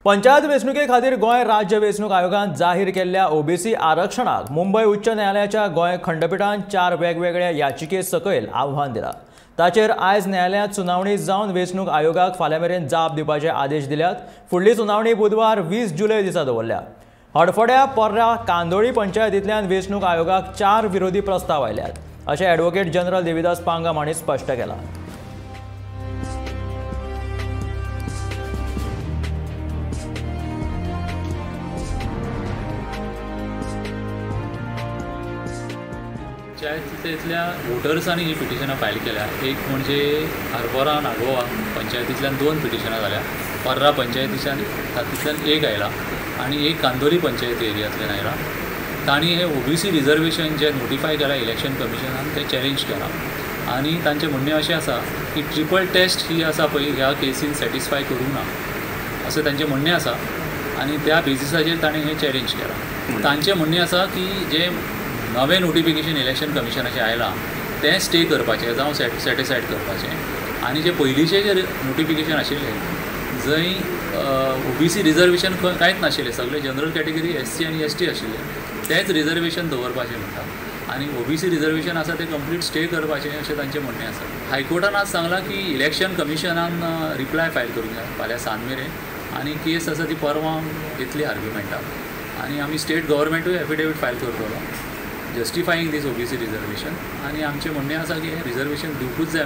पंचायत वेंचणुके खातीर गोंय राज्य वेंचणूक आयोगान जाहीर केल्ल्या ओबीसी आरक्षणाक मुंबय उच्च न्यायालयाच्या गोंय खंडपीठान 4 वेगवेगळ्या याचिके सकयल आव्हान दिलां. ताचेर आयज न्यायालयांत सुनावणी जावन वेंचणूक आयोगाक फाल्यां मेरेन जाप दिवपाचे आदेश दिल्यात. फुडली सुनावणी बुधवार 20 जुलय दिसा दवरल्या. हडफड्या पर्रा कांदोळी पंचायतींतल्यान वेंचणूक आयोगाक 4 विरोधी प्रस्ताव आयल्यात अशें ॲडव्होकेट जनरल देविदास पांगम हांणी स्पश्ट केलां. पंचायतींतल्या वोटर्सांनी ही पिटिशनां फायल केल्या. एक म्हणजे आरबोरा नागोवा पंचायतींतल्यान 2 पिटिशनां जाल्या, पर्रा पंचायतीच्यान तातूंतल्यान 1 आयला आनी एक कांदोली पंचायती एरियांतल्यान आयला. तांणी हे ओबीसी रिजर्वेशन जे नोटिफाय केलां इलेक्शन कमिशनान तें चॅलेंज केलां आनी तांचें म्हणणें अशें आसा की ट्रिपल टेस्ट ही आसा पळय ह्या केसीन सॅटिस्फाय करूंक ना अशें तांचें म्हणणें आसा आनी त्या बेजिसाचेर ताणें हें चॅलेंज केलां. तांचें म्हणणें आसा की जें नवें नोटिफिकेशन इलेक्शन कमिशनाचें आयलां तें स्टे करपाचें जावं सॅटिसायड करपाचें आनी जे पयलींचें जे नोटिफिकेशन आशिल्लें जंय ओबीसी रिजर्वेशन कांयच नाशिल्लें, सगळे जनरल कॅटेगरी एससी आनी एसटी आशिल्ले तेंच रिजर्वेशन दवरपाचें म्हणटा आनी ओबीसी रिजर्वेशन आसा तें कंप्लीट स्टे करपाचें अशें तांचें म्हणणें आसा. हायकोर्टान आज सांगलां की इलेक्शन कमिशनान रिप्लाय फायल करूंक जाय फाल्यां सांज मेरेन आनी केस आसा ती परवां येतली आर्ग्युमेंटाक आनी आमी स्टेट गव्हर्मेंटूय एफिडेवीट फायल करतलो जस्टिफाईंग दीस ओबीसी रिजर्वेशन आनी आमचें म्हणणें आसा की हें रिजर्वेशन दिवकूच जाय.